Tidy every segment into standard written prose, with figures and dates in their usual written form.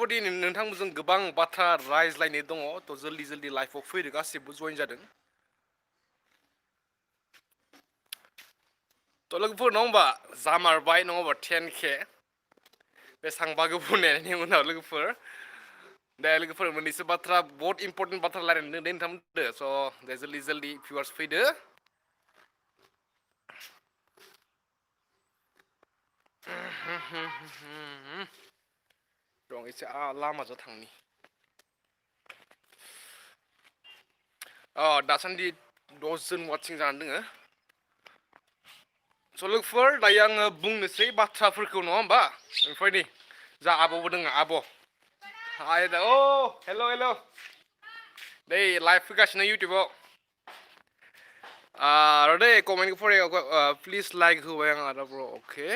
बेफोरबायदि नोंथांमोनजों गोबां बाथ्रा रायज्लायनो दङ थ' जल्दि लाइफआव फैदो गासिबो जइन जादों थ' लोगोफोर नङा होमबा जामारबाय नङा होमबा 10K बेसांबा गोबाव नेनायनि उनाव लोगोफोर दे लोगोफोर मोननैसो बाथ्रा बहुत इम्पर्टेन्ट बाथ्रा रायलायनो दे नोंथांमोनदो स' दे जल्दि भिउवार्स फैदो दं एसे लामाजों थांनि दासान्दि 10 जन वाचिं जानानै दोङो स' लोगोफोर दायो आङो बुंनोसै बाथ्राफोरखौ नङा होमबा बेफोरबायदि जा आब'बो दोङो आब' हाय दा हेल' दै लाइभ फैगासिनो इउटुबाव र' कमेन्टखौ फरायाव प्लिज लाइक होबाय आं आदा ब्र' अके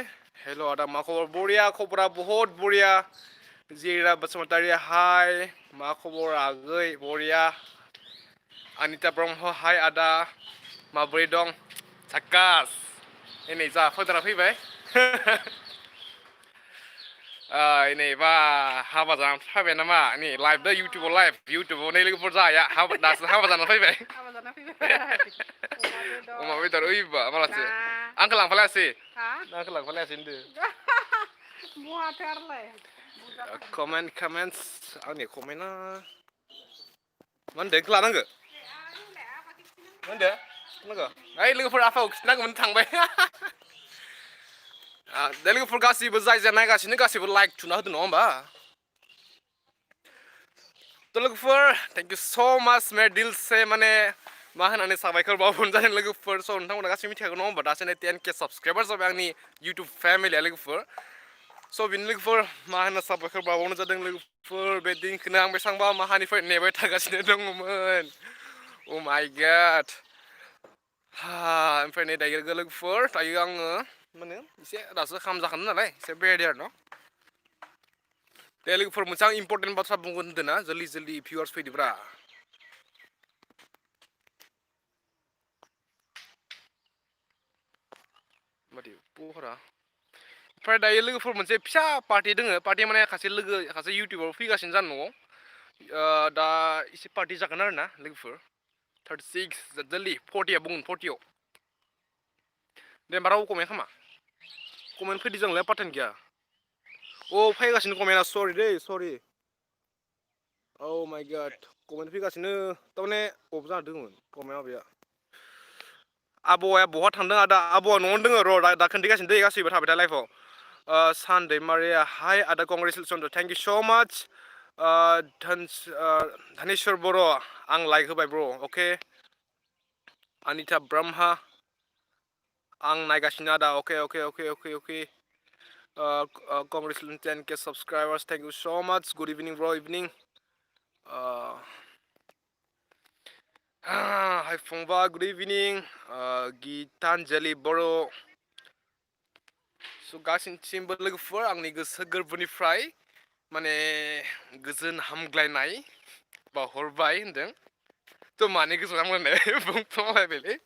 हेल' आदा मा खबर बरिया खबरा बहुत बरिया जिरा बसुमतारी हाय मा खबर आगै बरिया अनिता ब्रह्म हाय आदा माबोरै दं झाक्कास नै जा फोदारा फैबाय नै बा हाबा जानानै फैबाय नामा नै लाइभ दा इउटुबाव नै लोगोफोर जाया दासो हाबा जानानै फैबाय अमा बेदर ओइबा मालासो आंखौ लांफालायासै आंखौ लांफालायासै होनदो कमेन्टस आंनि कमेन्टआ मा होनदों बेखौ लानांगो मा होनदो नांगौ ओइ लोगोफोर आफाखौ खिन्थानांगौमोन थांबाय दा लोगोफोर गासिबो जाय नायगासिनो गासिबो लाइक थुना होदो नङा होमबा थ' लोगोफोर थेंक इउ स' माच मे दिल से माने मा होननानै साबायखर बावहरनाय जादों लोगोफोर स' नोंथांमोना गासैबो मिथिखागौ नङा होमबा दासो 10K साबसक्राइबार जाबाय आंनि इउटुब फेमिलिया लोगोफोर स' बिनि लोगोफोर मा होनो साबायखर बावहरनाय जादों लोगोफोर बे दिनखौनो आं बेसेबांबा माहानिफ्राय नेबाय थागासिनो दङमोन अ माय गड ओमफ्राय नै दायो लोगोफोर दायो आङो माने एसे दासो खाम जाखानो नालाय एसे बेरायदो आरो न' दे लोगोफोर मोनसे आं इम्पर्टेन्ट बाथ्रा बुंगोन होनदों ना जल्दि भिउवार्स फैदोब्रा मादि पहरा ओमफ्राय दायो लोगोफोर मोनसे फिसा पार्टि दोङो पार्टि माने सासे इउटुबार फैगासिनो जानो न'आव दा एसे पार्टि जागोन आरो ना लोगोफोर 36 जल्दि 40 बुंगोन 40आव दे होमबा रावबो कमेन्ट खामा कमेन्ट फैदो जोंलाय पार्टेन गैया फैगासिनो कमेन्टआ सरि औ माय गड कमेन्ट फैगासिनो थारमाने अफ जाना दङमोन कमेन्ट माबाया आबौआ बहा थांदों आदा आबौआ न'आवनो दोङो र' दा खोन्थिगासिनो दै गासैबो थाबाय दा लाइफआव सानदै मारिया हाय आदा कंग्रेचुलेसन थेंक इउ स' माच धनेस्वर बर' आं लाइक होबाय ब्र' अके अनिता ब्रह्मा आं नायगासिनो आदा अके congratulation 10K subscribers thank you so much good evening bro evening हाय फंबाय गुड इभिनिं गितानजलि बर' स' गासैनिसिमबो लोगोफोर आंनि गोसो गोरबोनिफ्राय माने गोजोन हामग्लायनाय बावहरबाय होनदों थ' मानि गोजोन हामग्लायनाय बुंफ्लांलायबायलै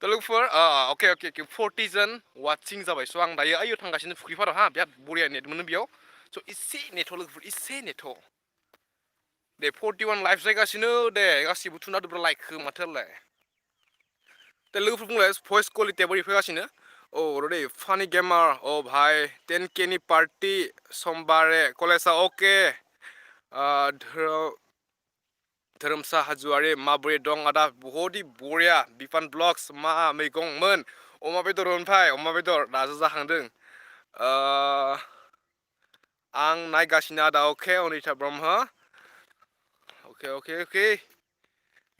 थ' लोगोफोर अके 40 जन वाचिं जाबाय स' आं दायो आइयाव थांगासिनो फुख्रिपाराव बिराद बरिया नेट मोनो बेयाव स' एसे नेथ' लोगोफोर एसे नेथ' दे 41 लाइभ जायगासिनो दे गासिबो थुना होदोब्रा लाइकखौ माथो होनलाय दे लोगोफोर बुंलाय भइस क्वालिटिया बोरै फैगासिनो र'दै फानि गेमार भाई 10K नि पार्टि समबारे कलेजआ अके धोरोमसा हाजोआरि माबोरै दं आदा बहुद बरिया बिफान ब्लग्स मा मैगंमोन अमा बेदर ओमफ्राय अमा बेदर दासो जाखांदों आं नायगासिनो आदा अके अनिता ब्रह्म अके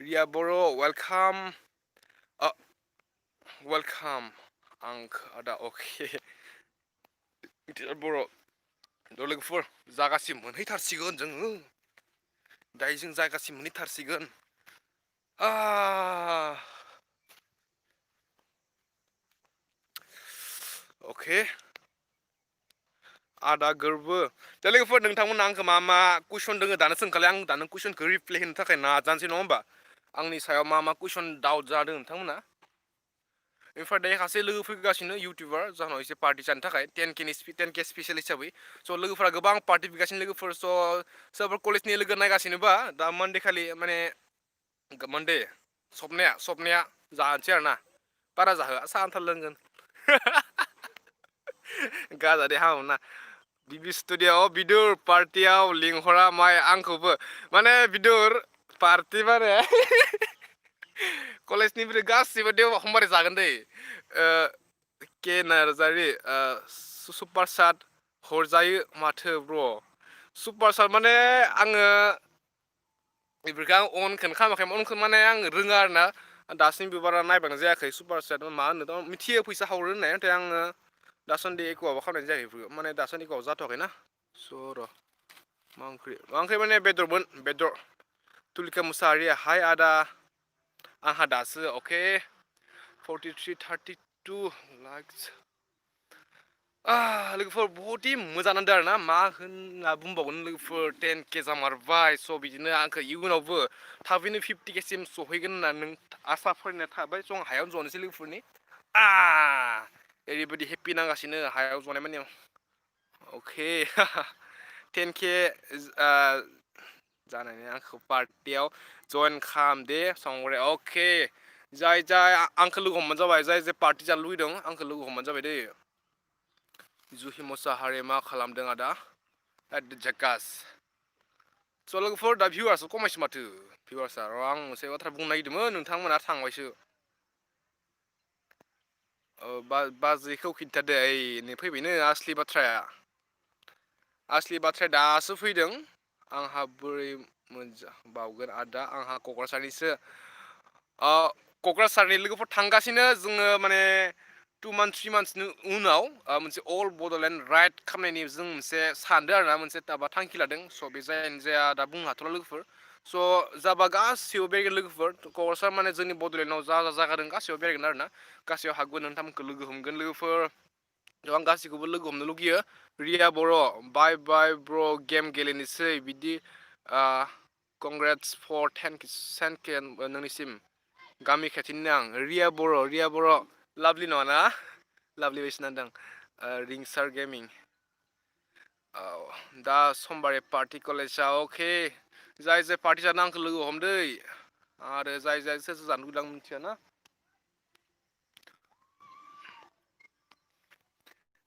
रिया बर' वेलकाम आं आदा अके बर' लोगोफोर जागासिम मोनहैथारसिगोन जोङो दायो जों जायगासिम मोनहैथारसिगोन अके आदा गोरबो दा लोगोफोर नोंथांमोना आंखौ मा कुइसन दोङो दानो सोंखालाय आं दानो कुइसनखौ रिप्लाय होनो थाखाय नाजानोसै नङा होमबा आंनि सायाव मा कुइसन दाउट जादों नोंथांमोना ओमफ्राय दायो सासे लोगो फैगासिनो इउटिउबार जाहोनाव एसे पार्टि जानो थाखाय 10K स्पेसियेल हिसाबै स' लोगोफोरा गोबां पार्टि फैगासिनो लोगोफोर स' सोरबा कलेजनि लोगो नायगासिनोबा दा मानडे खालि माने मानडे सबनाया जानोसै आरोना बारा जाहोआ साहा लोंगोन गाजा दे हामोना बिबि स्टुडिअ'आव बिदुर पार्टियाव लिंहरा माय आंखौबो माने बिदुर पार्टि माने कलेजनिफ्राय गासिबो देव समबारै जागोन दै के नार्जारि सुपार साट हरजायो माथो ब्र' सुपार साट माने आङो बेफोरखौ आं अनखौनो खालामाखै अनखौ माने आं रोङा आरो ना दासिमबो बारा नायबांनाय जायाखै सुपार सेट मा होनो मिथियो फैसा हरो होननाय नाथाय आङो दासान्दि एख' माबा खालामनाय जायाखै बेफोरखौ माने दासान्दि एख' जाथ'वाखैना स' र' मा ओंख्रि माने बेदर तुलिका मुसाहारि हाय आदा आंहा दासो अके 4332 लाइक्स लोगोफोर बहुद मोजां नांदों आरोना मा होनना बुंबावगोन लोगोफोर 10K जामारबाय स' बिदिनो आंखौ इयुनावबो थाबैनो 50Kसिम सहैगोन होनना नों आसा फरायनाय थाबाय स' आं हायावनो जनोसै लोगोफोरनि ओरैबायदि हेप्पि नांगासिनो हायाव जनाय माने अके 10K जानायनि आंखौ पार्टियाव जइन खालामदे संग्राय अके जाय आंखौ लोगो हमबानो जाबाय जाय पार्टि जानो लुगैदों आंखौ लोगो हमबानो जाबाय दै जुहि मुसाहारि मा खालामदों आदा जाकास स' लोगोफोर दा भिउआर्सआ खमायसै माथो भिउआर्सआ आं मोनसे बाथ्रा बुंनो नागिरदोंमोन नोंथांमोना थांबायसो बाजैखौ खिन्थादो नै फैबायनो आसलि बाथ्राया आसलि बाथ्राया दासो फैदों आंहा बोरै बावगोन आदा आंहा क'क्राझारनिसो क'क्राझारनि लोगोफोर थांगासिनो जोङो माने 2 months 3 monthsनि उनाव मोनसे अल बड'लेण्ड राइड खालामनायनि जों मोनसे सानदों आरोना मोनसे माबा थांखि लादों स' बे जायानो जाया दा बुंनो हाथ'ला लोगोफोर स' जाबा गासैयाव बेरायगोन लोगोफोर क'क्राझार माने जोंनि बड'लेण्डआव जा जायगा दं गासैयाव बेरायगोन आरोना गासैयाव हाबगोन नोंथांमोनखौ लोगो हमगोन लोगोफोर आं गासैखौबो लोगो हमनो लुगैयो रिया बर' बाय ब्र' गेम गेलेनोसै बिदि कंग्रेट्स फर 10K नोंनिसिम गामि खाथिनिनो आं रिया बर' लाभलि नङा ना लाभलि बायदिसो खोनादों रिंसार गेमिं औ दा समबारै पार्टि कलेजाव अके जाय पार्टि जानो आंखौ लोगो हमदै आरो जाय सोर जानो लुगैदों आं मिथियाना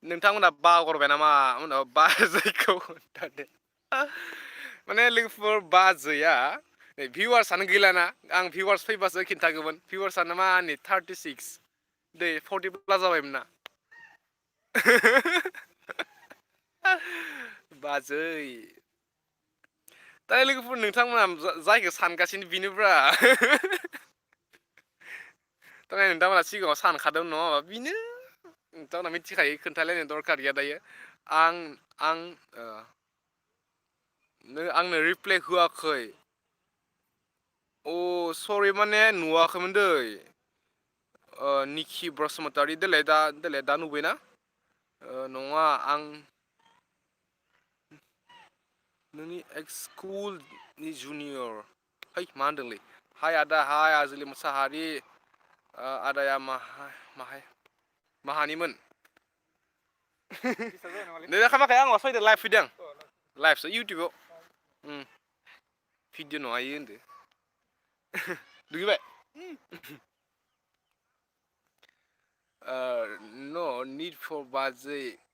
नोंथांमोना बावगारबाय नामा उनाव बाजैखौ खोन्थादो माने लोगोफोर बाजैया भिउवार्सआनो गैलाना आं भिउवार्स फैबासो खिन्थागौमोन भिउवार्सआनो मा नै 36 दे 40+ जाबायमोन ना बाजै दा लोगोफोर नोंथांमोना जायखौ सानगासिनो बेनोब्रा थारमाने नोंथांमोना सिगाङाव सानखादोंमोन नङा होमबा बेनो नोंथांमोना मिथिखायो खोन्थालायनो दरखार गैया दायो आं नों आंनो रिप्लाय होआखै अ सरि माने नुवाखैमोन दै निखि बसुमतारि देलाय दा नुबायना नङा आं नोंनि एक्स स्कुलनि जुनियर है मा होनदोंलै हाय आदा हाय आजोलि मुसाहारि आदाया माहानिमोन नै खालामाखै आं फैदों लाइभ फैदों लाइभसो इउटुबाव भिडिअ नङा इयो होनदो दुगैबाय न' निड फर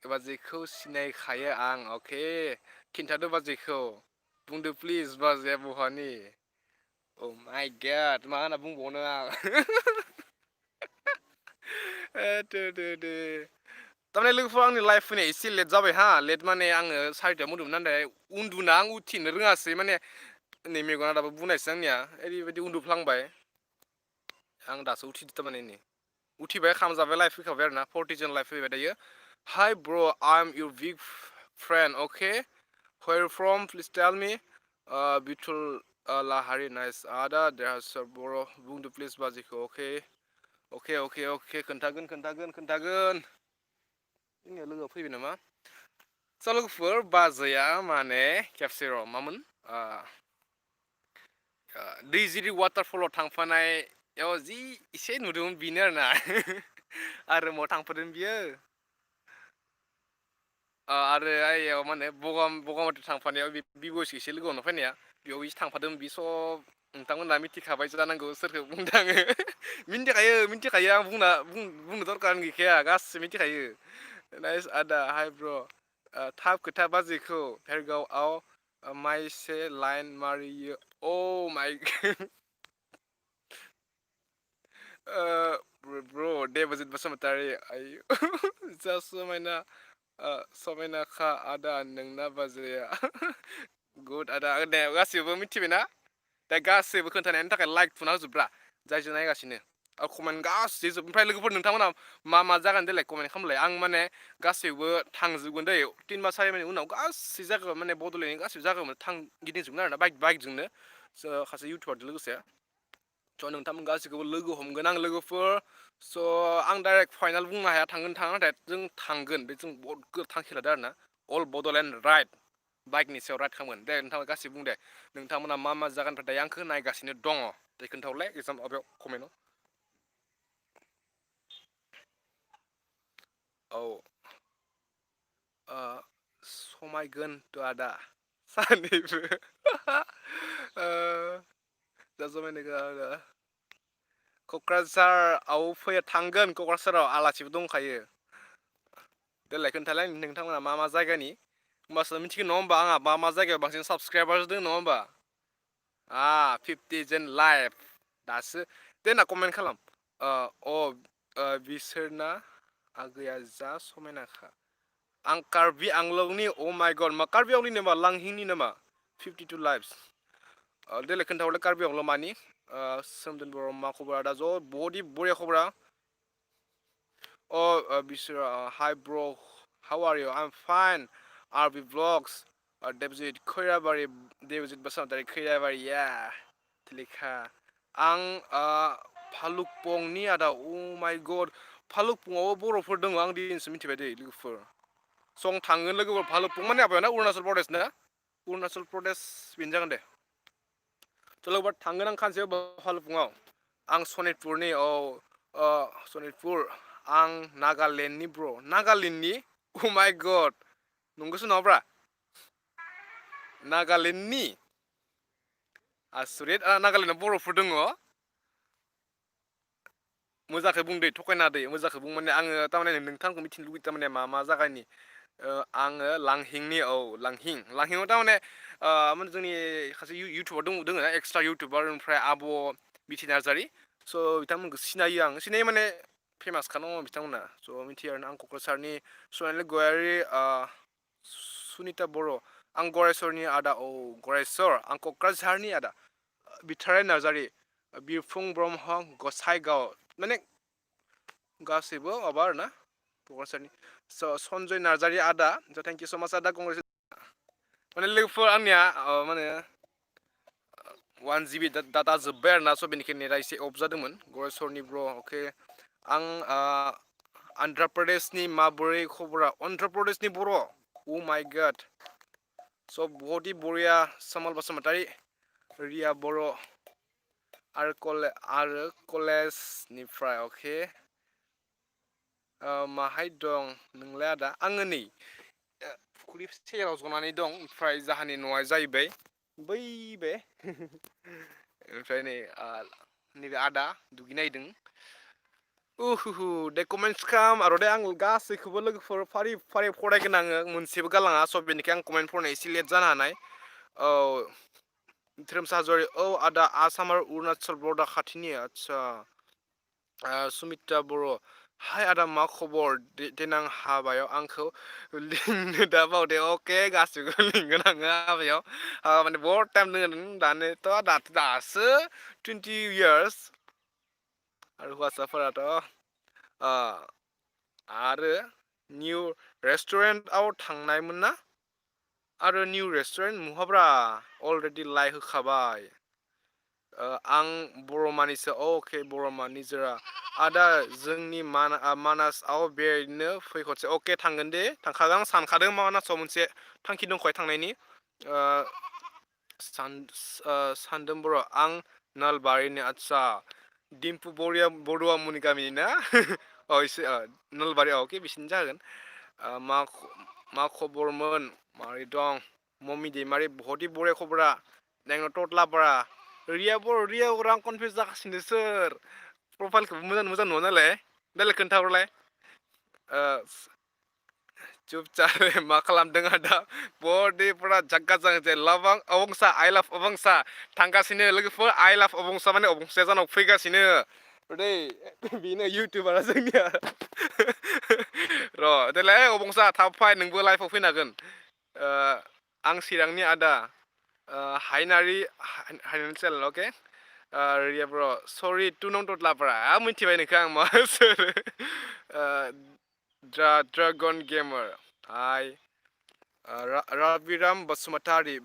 बाजैखौ सिनायखायो आं अके खिन्थादो बाजैखौ बुंदो प्लिज बाजैया बहानि औ माइ गड मा होनना बुंबावनो आं दे थारमाने लोगोफोर आंनि लाइफ फैनाया एसे लेट जाबाय हा लेट माने आङो 4टायाव उन्दुमोन नाथाय उन्दुना आं उथिनो रोङासै माने नै मेगना दाबो बुनायसो आंनिया ओरैबायदि उन्दुफ्लांबाय आं दासो उथिदो थारमाने नै उथिबाय खामजाबाय लाइभ फैखाबाय आरो ना 40 जन लाइभ फैबाय दायो hi bro' I am your big friend okay where from please tell me बिथुल Lahary nice आदा देरहासार बर' बुंदो प्लिज बाजैखौ अके खोन्थागोन जोंनिया लोगोआ फैबाय नामा स' लोगोफोर बाजैया माने खेबसे र' मामोन दैजिरि वाटारफलाव थांफानायाव जि एसे नुदोंमोन बेनो आरोना आरो महा थांफादों बियो आरो ओइयाव माने बगामाथि थांफानायाव बिब'सि एसे लोगो हमना फैनाया बेयाव एसे थांफादों बि सब नोंथांमोना मिथिखाबाय जानांगौ सोरखौ बुंदों आङो मिथिखायो आं बुंनो दरकार गैखाया गासिबो मिथिखायो नाइस आदा हाय ब्र' थाब खोथा बाजैखौ भेरगावआव माइसे लाइन मारियो माइ ब्र' देबजित बसुमतारी आयु जा समायनाखा आदा नोंना बाजैया गुड आदा दे गासिबो मिथिबायना दा गासैबो खोन्थानायनि थाखाय लाइक थुना होजोबब्रा जायजों नायगासिनो कमेन्ट गासै जोब ओमफ्राय लोगोफोर नोंथांमोना मा जागोन देलाय कमेन्ट खालामलाय आं माने गासैबो थांजोबगोन दै 3 मास 4 मासनि उनाव गासै जायगायाव माने बड'लेण्डनि गासैबो जायगायावनो गिदिंजोबगोन आरोना बाइकजोंनो सासे इउटुबारजों लोगोसे स' नोंथांमोन गासैखौबो लोगो हमगोन आं लोगोफोर स' आं डाइरेक्ट फाइनाल बुंनो हाया थांगोन थाङा नाथाय जों थांगोन बे जों बहुद थांखि लादों आरोना अल बड'लेण्ड राइड बाइकनि सायाव राइड खालामगोन दे नोंथाङा गासैबो बुं दे नोंथांमोना मा जागोनफोर दायो आंखौ नायगासिनो दङ दे खोन्थाहरलाय एगजाम माबायाव कमेन्टआव औ समायगोनथ' आदा सानैबो जा समायनायखा आदा क'क्राझाराव फैया थांगोन क'क्राझाराव आलासिबो दंखायो देलाय खोन्थालाय नोंथांमोना मा जायगानि होमबासो मिथिगोन नङा होमबा आंहा मा जायगायाव बांसिन साबसक्राइबार्स दङ नङा होमबा 50 जेन लाइभ दासो दे होनना कमेन्ट खालाम बिसोरना आगैया जा समायनाखा आं कार्बि आंलंनि माइ गड मा कार्बि आंलंनि नामा लांहिंनि नामा 52 लाइभस देलाय खोन्थाहरलाय कार्बि आंलं मानि सोमदोन बर' मा खबर आदा ज' बरिया खबरा बिसोर hi bro' how are you I am fine R B blogs Debajit Khairabari Debajit Basumatary Khairabari या लेखा आं भालुकपंनि आदा माइ गड भालुकपङावबो बर'फोर दङ आं दिनैसो मिथिबाय दै लोगोफोर सं थांगोन लोगोफोर भालुकपं माने माबायाव ना अरुणाचल प्रदेश ना अरुणाचल प्रदेश बेनो जागोन दे थ' लोगोफोर थांगोन आं खानसे भालुकपुङाव आं सनितपुरनि सनितपुर आं नागालेण्डनि ब्र' नागालेण्डनि माइ गड नंगौसो नङाब्रा नागालेण्डनि आसरित नागालेण्डआव बर'फोर दङ मोजांखौ बुं दै थगायना दै मोजांखौ बुं माने आङो थारमाने नोंथांखौ मिथिनो लुगैयो थारमाने मा जायगानि आङो लांहिंनि लांहिंआव थारमाने जोंनि सासे इउटुबार दङ ना एक्सट्रा इउटुबार ओमफ्राय आब' मिथि नार्जारि स' बिथांमोनखौ सिनायो आं सिनायो माने फेमासखा दङ बिथांमोना स' मिथियो आरोना आं क'क्राझारनि सनालि गयारि सुनिता बर' आं गरेस्वरनि आदा गरेस्वर आं क'क्राझारनि आदा बिथाराय नार्जारि बिरफुं ब्रह्म गसाइगाव माने गासैबो माबा आरोना क'क्राझारनि सनजय नार्जारि आदा थेंक इउ स' माच आदा माने लोगोफोर आंनिया माने 1 GB डाटा जोब्बाय आरोना स' बेनिखायनो नेटआ एसे अफ जादोंमोन गरेस्वरनि ब्र' अके आं अन्ध्र प्रदेशनि माबोरै खबरा अन्ध्र प्रदेशनि बर' माइ गड स' बहुतहि बरिया सामाल बसुमतारी रिया बर' आरो कलेजनिफ्राय अके माहाय दं नोंलाय आदा आङो नै फुख्रि सेराव जनानै दं ओमफ्राय जाहानि न'आ जाहैबाय बै बे ओमफ्राय नै नैबे आदा दुगैनायदों दे कमेन्टस खालाम आरो दे आं गासैखौबो लोगोफोर फारि फारि फरायगोन आङो मोनसेबो गालाङा स' बेनिखाय आं कमेन्ट फरायनाय एसे लेट जानो हानाय धोरोमसा हाज'वारि आदा आसाम आरो अरुणाचल बर्डार खाथिनि आदसा सुमिता बर' हाय आदा मा खबर देनां हाबायाव आंखौ लिंनो दा बावदे अके गासिबो लिंगोन आङो हाबायाव माने बहुत टाइम दङ दानोथ' दासो 20 इयार्स आरो हौवासाफोराथ' आरो निउ रेस्टुरेन्टआव थांनायमोन ना आरो निउ रेस्टुरेन्ट नुहाब्रा अलरेडि लाइक होखाबाय आं बर'मानिसो अके बर'मा निजोरा आदा जोंनि मानासआव बेरायनो फै खनसे अके थांगोन दे थांखागोन आं सानखादों मानासाव मोनसे थांखि दंखाय थांनायनि सानदों बर' आं नलबारिनि आदसा डिम्पु बरुवामोननि गामिनि ना एसे नलबारि अके बिसिनि जागोन मा खबरमोन मारै दं मम्मी दैमारि बहत बरिया खबरा नोंनाव टटलापारा रिया बर आं कनफिउस जागासिनो सोर प्रफाइलखौबो मोजां नुवा नालाय देलाय खोन्थाहरलाय चुपचाप मा खालामदों आदा बडिफोरा जाग्गा जागोन लाभां अबंसा आइ लाभ अबंसा थांगासिनो लोगोफोर आइ लाभ अबंसा माने अबंसाया जानाव फैगासिनो दै बेनो इउटिउबारा जोंनिया र' देलाय अबंसा थाब फै नोंबो लाइफआव फैनो हागोन आं चिरांनि आदा हायनारि चेनेल अके रिया ब्र सरि टु नं टटलापारा मिथिबाय नोंखो आं मा सोर ड्रागन गेमार हाय राबिराम बसुमतारि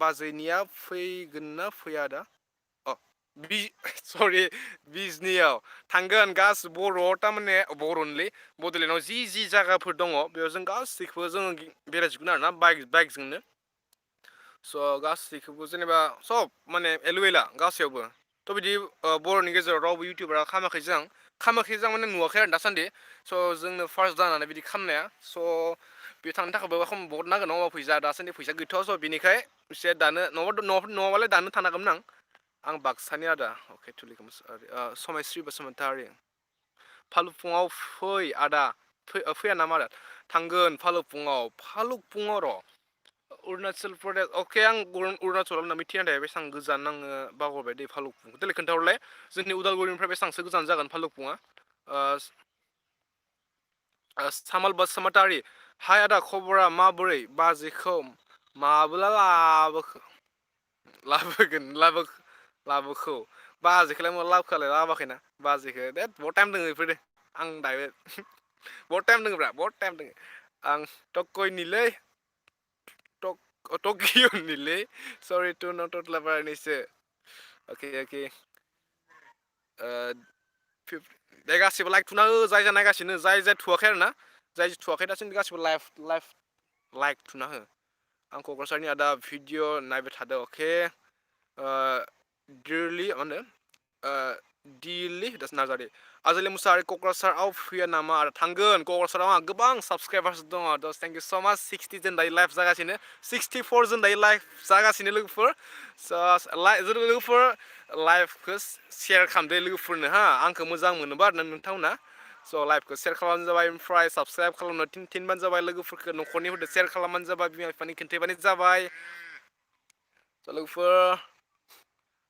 बाजैनिया फैगोन ना फैया दा सरि बिजनियाव थांगोन गासिबो बर'आव थारमाने बर'नोलै बड'लेण्डआव जि जायगाफोर दङ बेयाव जों गासैखौबो जोङो बेरायजोबगोन आरोना बाइकजोंनो स' गासैखौबो जेनेबा सब माने एलुवेला गासैयावबो थ' बिदि बर'नि गेजेराव रावबो इउटिउबारा खालामाखै जों माने नुवाखै आरो दासान्दि स' जोंनो फार्स्ट जानानै बिदि खालामनाया स' बे थांनो थाखायबो बहुत नांगोन नङा फैसा दासान्दि फैसा गैथ'आ स' बेनिखाय एसे दानो नङाबालाय दानो थानांगौमोन आं बाक्सानि आदा अके थुलिखौ समायस्रि बसुमतारि फालुफुङाव फै आदा फैया नामा आदा थांगोन फालुफुङाव र' अरुणाचल प्रदेश अके आं अरुणाचलाव होनना मिथिया दे बेसेबां गोजान आङो बावगारबाय दै फालुफुंखौ देलाय खोन्थाहरलाय जोंनि उदालगुरिनिफ्राय बेसेबांसो गोजान जागोन फालुफुङा सामाल बसुमतारि हाय आदा खबरा माबोरै बाजैखौ माबोला लाबोखौ बाजैखौलाय लाबोखोलाय लाबोआखैना बाजैखौ दे बहुत टाइम दङ बेफोरो आं दायो बहुत टाइम दङ आं टकइनिलै टकिय'निलै सरि टु नट टटलापारानिसो अके दे गासिबो लाइक थुना हो जाय नायगासिनो जाय थुवाखै आरो ना जाय थुवाखै दासिम गासिबो लाइक थुना हो आं क'क्राझारनि आदा भिडिअ नायबाय थादों अके दिरलि मा होनो दिलि नार्जारि आजोलि मुसाहारि क'क्राझाराव फैया नामा आरो थांगोन क'क्राझाराव आंहा गोबां साबसक्राइबार्स दङ थेंक इउ स' माच 60 जों दायो लाइभ जागासिनो 64 जों दायो लाइभ जागासिनो लोगोफोर लोगोफोर लाइभखौ शेयार खालामदो लोगोफोरनो आंखौ मोजां मोनोबा आरो नोंथांमोना स' लाइभखौ शेयार खालामबानो जाबाय ओमफ्राय साबसक्राइब खालामनो थिनबानो जाबाय लोगोफोरखौ न'खरनिफोरखौ शेयार खालामबानो जाबाय बिमा बिफानि खोन्थाबानो जाबाय स' लोगोफोर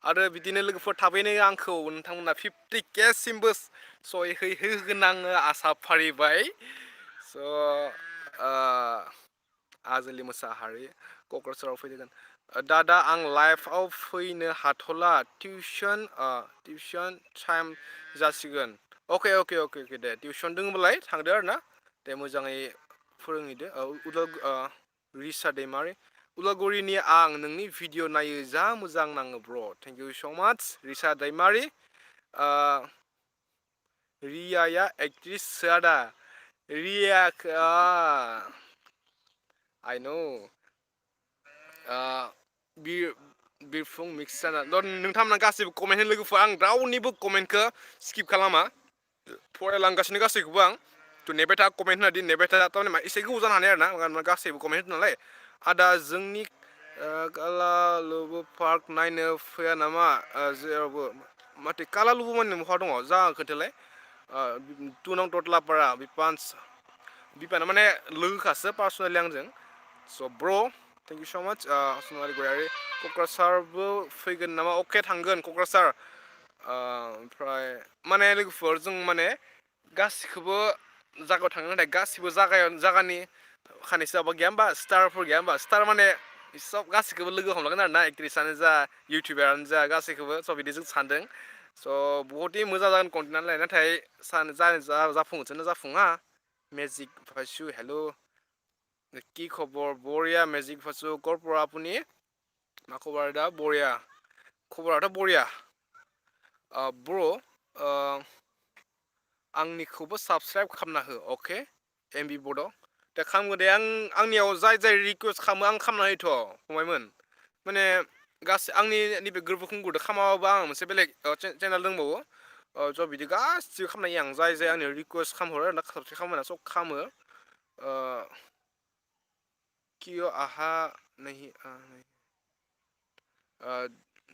आरो बिदिनो लोगोफोर थाबैनो आंखौ नोंथांमोना 50K सिमबो होगोन आङो आसा फारिबाय स' आजोलि मोसाहारि क'क्राझाराव फैगोन दादा आं लाइफआव फैनो हाथ'ला टिउसन टाइम जासिगोन अके दे टिउसन दङबालाय थांदो आरो ना दे मोजाङै फोरोंहैदो रिसा दैमारि उदालगुरिनि आं नोंनि भिडिअ नायो जा मोजां नाङो ब्र' थेंक इउ स' माच रिसा दैमारि रियाया एक्ट्रिससो आदा रियाखौ आइ न' बिरफुं मिक्स जाना नोंथांमोना गासैबो कमेन्ट होनो लोगोफोर आं रावनिबो कमेन्टखौ स्किप खालामा फरायलांगासिनो गासैखौबो आं नेबाय था कमेन्ट होना नेबाय था थारमाने एसे गोबाव जानो हानाय आरो ना गासैबो कमेन्ट होदों नालाय आदा जोंनि कालालुबु पार्क नायनो फैया नामा जेरावबो माथो कालालुबु माने बहा दङ जा खोन्थालाय टु नं टटलापारा बिपाना माने लोगोखासो पार्सनेलि आंजों स' ब्र' थेंक इउ स' माच सनालि गयारि क'क्राझारबो फैगोन नामा अके थांगोन क'क्राझार ओमफ्राय माने लोगोफोर जों माने गासिखौबो जायगायाव थांनो नाथाय गासिबो जायगानि खानैसो माबा गैया होमबा स्टारफोर गैया होमबा स्टार माने सब गासैखौबो लोगो हमलांगोन आरो ना एक्ट्रिसआनो जा इउटिउबारानो जा गासैखौबो स' बिदि जों सानदों स' बहुतै मोजां जागोन कन्टेन्टआलाय नाथाय जाफुङोसोना जाफुङा मेजिक फाइसु हेल' কি খবৰ বঢ়িয়া মেজিক ফাচু ক'ৰ পৰা আপুনি मा खबर दा बरिया खबराथ' बरिया ब्र' आंनिखौबो साबसक्राइब खालामना हो अके एमबि बर्डआव दा खालामगोन दे आंनियाव जाय रिकुवेस्ट खालामो आं खालामना होयोथ' फंबायमोन माने गासै आंनि नैबे गोरबोखुंगुरदो खामाबाबो आं मोनसे बेलेग चेनेल दंबावो ज' बिदि गासिबो खालामनाय आं जाय आंनि रिकुवेस्ट खालामहरो ना साबसक्राइब खालामो सब खालामो किय आहा नहीं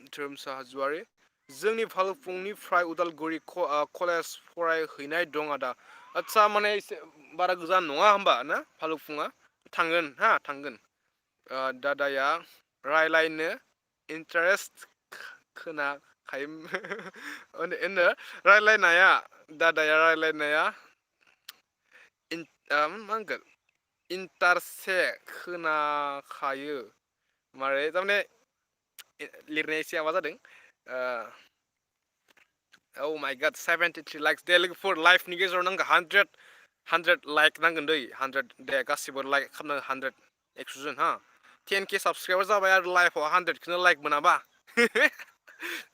धोरोमसा हाज'वारि जोंनि भालुकफुंनिफ्राय उदालगुरि कलेज फरायहैनाय दं आदा आदसा माने एसे बारा गोजान नङा होमबा ना भालुकफुङा थांगोन हा थांगोन दादाया रायलायनो इन्टारेस्ट खोनाखायो रायलायनाया दादाया रायलायनाया मा होनगोन इन्टारसे खोनाखायो मारै थारमाने लिरनाया एसे माबा जादों औ माइ गड 73 लाइक्स दे लोगोफोर लाइफनि गेजेराव नांगौ 100 लाइक नांगोन दै 100 दे गासिबो लाइक खालामनो 100 100 जन हा 10K साबसक्राइबार जाबाय आरो लाइफआव 100खौनो लाइक मोनाबा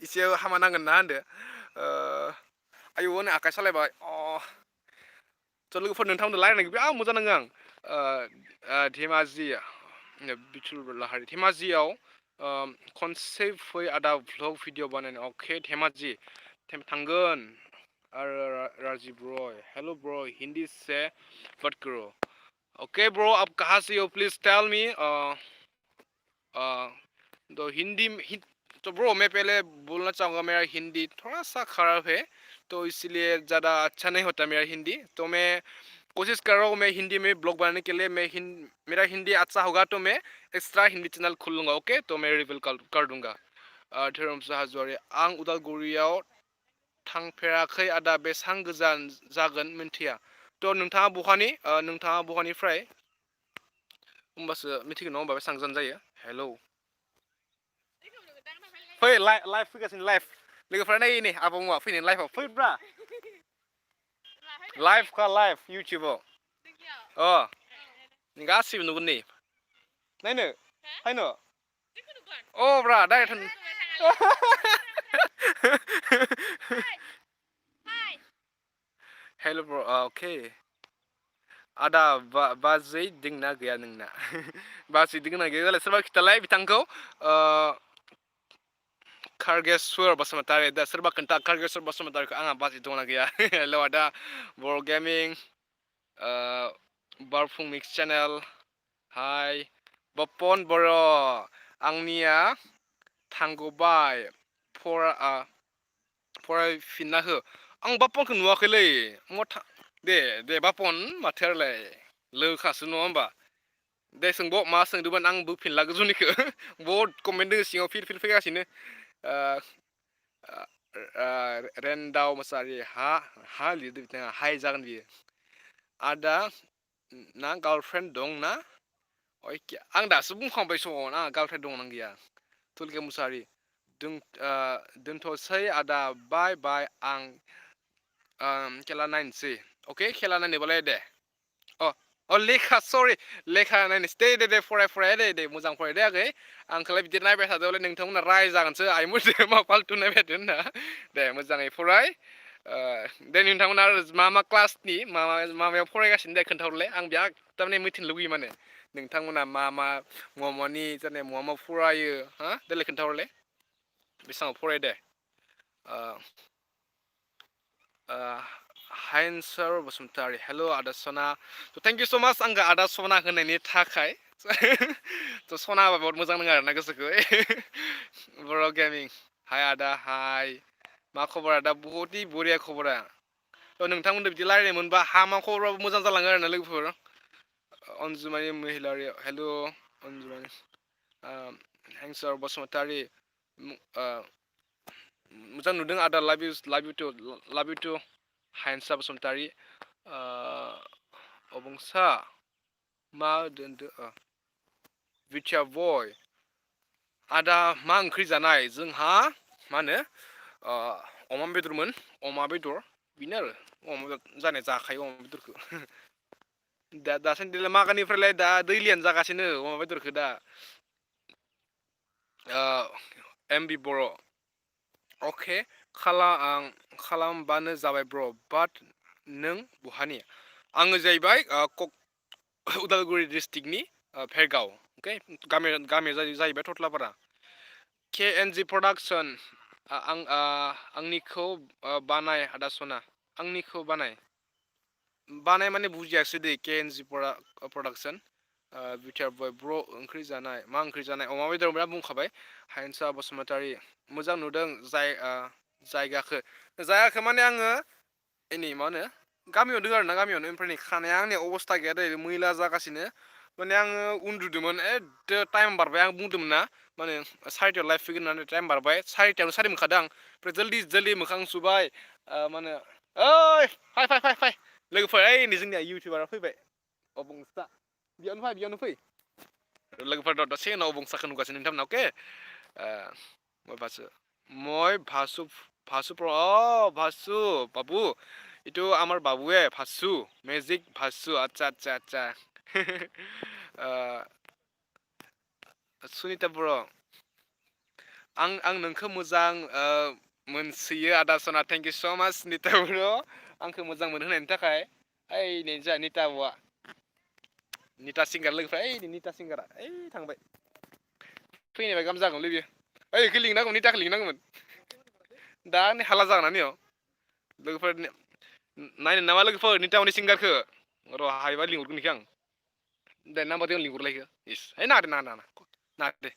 एसे हामा नांगोन ना होनदो आयौ नै आखाइ सालायबाय थ' लोगोफोर नोंथांमोनजों रायलायनायखौ बिराद मोजां नाङो आं धेमाजि बिथुल लाहारि धेमाजियाव खनसे फै आदा भ्लग भिडिअ बानायनो अके धेमाजि थांगोन आरो राजीव रय हेलो ब्रो हिंदी से बात करो ओके ब्रो आप कहाँ से हो प्लीज टेल मी तो हिंदी तो ब्रो मैं पहले बोलना चाहूँगा मेरा हिंदी थोड़ा सा खराब है तो इसलिए ज़्यादा अच्छा नहीं होता मेरा हिंदी तो मैं कोशिश कर रहा हूँ मैं हिंदी में ब्लॉग बनाने के लिए मेरा हिंदी अच्छा होगा तो मैं एक्स्ट्रा हिंदी चैनल खोल लूँगा ओके तो मैं रिवील कर दूँगा धोरोमसा हाज'वारि आं उदालगुरियाव थांफेराखै आदा बेसां गोजान जागोन मिन्थिया थ' नोंथाङा बहानिफ्राय होमबासो मिथिगोन नङा होमबा बेसां गोजान जायो हेलौ फै लाइभ फैगासिनो लाइभ लोगोफ्रा नै आबौआ फैनो लाइभआव फैब्रा लाइभ इउटुबाव गासिबो नुगोन नै नायनो फायनो ब्रा डाइरेक्ट हेल' ब्र अके आदा बाजै दोंना गैया नोंना बाजै दोंना गैया जालाय सोरबा खिथालाय बिथांखौ खारगेस्वर बसुमतारी दा सोरबा खोन्था खारगेस्वर बसुमतारीखौ आंहा बाजै दंना गैया हेल' आदा बर' गेमिं बारफुं मिक्स चेनेल हाय बपन बर' आंनिया थांगबाय फरायफिनना हो आं बापनखौ नुवाखैलै दे बापन माथोआलाय लोखासो नङा होमबा दे सोंबाव मा सोंदोंमोन आं बोफिनला गोजौनिखौ बहुद कमेन्ट दङ सिङाव फिर फैगासिनो रेन्दाव मोसाहारि हा लिरदों बिथाङा हाय जागोन बियो आदा ना गार्लफ्रेन्ड दं ना आं दासो बुंखांबाय समाव आंहा गार्लफ्रेन्ड दंना गैया तुलिका मुसाहारि दोनथ'सै आदा बाय बाय आं खेला नायनोसै अके खेला नायनोबालाय दे लेखा सरि लेखा नायनोसै दे फराय दे मोजां फराय दे आगै आंखौलाय बिदि नायबाय थादोंबालाय नोंथांमोना रायजागोनसो आइमोनजों मा फाल्थु नायबाय थादों होनना दे मोजाङै फराय दे नोंथांमोना मा क्लासनि माबायाव फरायगासिनो दे खोन्थाहरलाय आं बिराद थारमाने मिथिनो लुगैयो माने नोंथांमोना मानि जेने मा फरायो हा देलाय खोन्थाहरलाय बेसेबां फराय दे हायेनसार बसुमतारी हेल' आदा सना थेंक इउ स' माच आंखौ आदा सना होनायनि थाखाय थ' सना होबा बहुत मोजां नङा आरोना गोसोखौ बर' गेमिं हाय आदा हाय मा खबर आदा बहुतै बरिया खबरा थ' नोंथांमोनजों बिदि रायज्लायनो मोनबा मा खबराबो मोजां जालाङो आरोना लोगोफोर अनजुमानि महिलारि हेल' अनजुमानि हेंसार बसुमतारी मोजां नुदों आदा लाभ इउ टु हायेनसा बसुमतारी अबंसा मा दोनदो बिटिया बय आदा मा ओंख्रि जानाय जोंहा मा होनो अमा बेदरमोन अमा बेदर बेनो आरो अमा बेदर जानाय जाखायो अमा बेदरखौ दासान्दिलाय मागानिफ्रायलाय दा दैलियानो जागासिनो अमा बेदरखौ दा एमबि बर' अके खालामबानो जाबाय ब्र' बाट नों बहानि आङो जाहैबाय उदालगुरि डिस्ट्रिक्टनि भेरगाव अके गामिया जाहैबाय थथलापारा KNG प्रडाक्सन आंनिखौ बानाय आदा सना आंनिखौ बानाय माने बुजियासै दै केएनजि प्रडाक्सन बिटिआर बय ब्र ओंख्रि जानाय मा ओंख्रि जानाय अमा बेदर बिराद बुंखाबाय हायेनसा बसुमतारी मोजां नुदों जायगाखौ माने आङो नै मा होनो गामियाव दङ आरोना गामियावनो ओमफ्राय नै खानाया आंनि अबस्था गैया दै मैला जागासिनो माने आङो उन्दुदोंमोन एद टाइम बारबाय आं बुंदोंमोन ना माने सारिथायाव लाइफ फैगोन होननानै टाइम बारबाय सारिथायावनो सारि मोनखादों आं ओमफ्राय जल्दि मोखां सुबाय मा होनो ओइ फाय लोगोफोर ओइ नै जोंनिया इउटिउबारा फैबाय अबंसा बेयावनो फै लोगोफोर दसे उनाव अबंसाखौ नुगासिनो नोंथांमोना अके ভাসু ভাসু বাবু এইটো আমাৰ বাবুৱে ভাসু মেজিক ভাসু আচ্ছা सुनिता बर' आं नोंखौ मोजां मोनसोयो आदा सना थेंक इउ स' माच सुनिता बर' आंखौ मोजां मोनहोनायनि थाखाय ओइ नै जोंहा निता ब'आ निता सिंगार लोगोफ्रा ओइ निता सिंगारा ओइ थांबाय फैनायबा गाहाम जागौमोनलै बियो ओइ इखौ लिंनांगौमोन निताखौ लिंनांगौमोन दा हाला जागोन ना लोगोफोर नायनो नामा लोगोफोर नितामनि सिंगारखौ र' हायोबा लिंहरगोन इखौ आं दे नाम्बार दं लिंहरलायखो इस है नाङा दे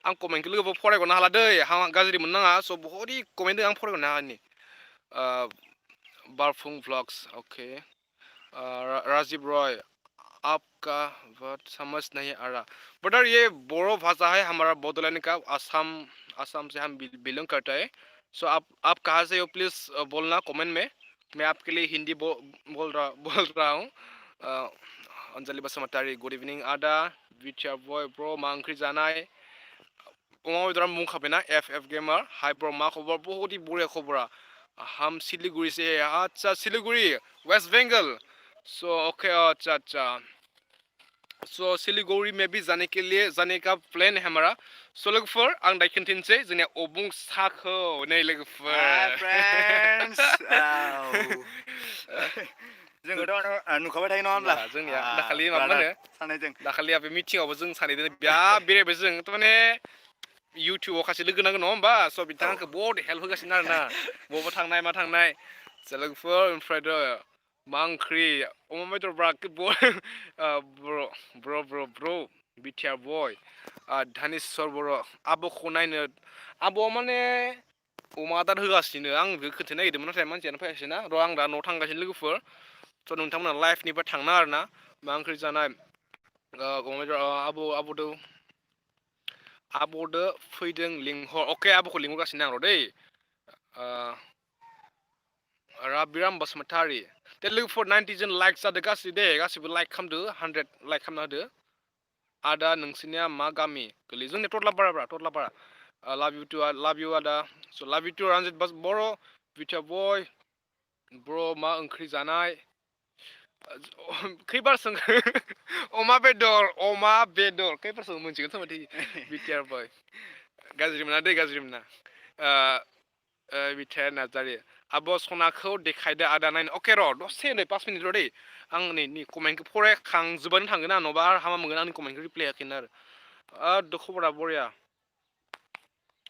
आं कमेन्टखौ लोगोफोर फरायगरनो हाला दै गाज्रि मोननाङा स' बहुद कमेन्ट दं आं फरायगरनो हानि बारफुं व्लग्स ओके राजीव रॉय आपका बात समझ नहीं आ रहा ब्रदर ये बोरो भाषा है हमारा बोडोलैंड का असम से हम बिलोंग करते हैं सो आप कहाँ से हो प्लीज़ बोलना कमेंट में मैं आपके लिए हिंदी बोल रहा हूँ अंजलि बसुमतारी गुड इवनिंग आदा बिटिआर बय ब्र मा ओंख्रि जानाय अमा बेदरा बुंखाबायना एफ गेमार हाय ब्र मा खबर बहुत ही बढ़िया खबरा हम सिलीगुड़ी से अच्छा Siliguri west Bengal so okay अच्छा सो सिलीगुड़ी में भी जाने का प्लान है हमारा सो लोगोफोर आं दायो खोन्थानोसै जोंनिया अबुं साखौ नै लोगोफोर जोङोथ' नुखाबाय थायो नङा होमब्ला जोंनिया दाखालि माबा होनो दाखालि बे मिटिङावबो जों सानैजों बिराद बेरायबाय जों थारमाने इउटिउबाव खासे लोगो नांगौ नङा होमबा स' बिथाङा आंखौ बहुद हेल्प होगासिनो आरोना बबावबा थांनाय मा थांनाय लोगोफोर ओमफ्राय मा ओंख्रि अमा बेदर ब्र बिटिआर बय धानेस्वर बर' आब'खौ नायनो आब'आ माने अमा आदार होगासिनो आं बेखौ खोन्थानो नागिरदोंमोन नाथाय मानसियानो फैयासै ना र' आं दा न'आव थांगासिनो लोगोफोर स' नोंथांमोना लाइफनिफ्राय थांना आरोना मा ओंख्रि जानाय अमा बेदर आब'दो फैदों लिंहर अके आब'खौ लिंहरगासिनो आं र' दै राबिराम बसुमतारी दे लोगोफोर 90 जोन लाइक जादो गासिबो लाइक खालामदो 100 लाइक खालामना होदो आदा नोंसिनिया मा गामि गोलैयो जोंनिया टदलापारा लाभ इउ आदा स' लाभ इउ टु रन्जित बर' बिटिआर बय ब्र मा ओंख्रि जानाय खैबार सों अमा बेदर खैबार सों मोनसिगोन खोमाथि बिटिआर बय गाज्रि मोना बिटिआर नार्जारि आब' सनाखौ देखायदो आदा नायनो अके र' दसे नै 5 मिनिट र' दै आं नै कमेन्टखौ फरायखांजोबनानै थांगोन आं नङाबा हामा मोनगोन आंनि कमेन्टखौ रिप्लाय होयाखैनो आरो खबरा बरिया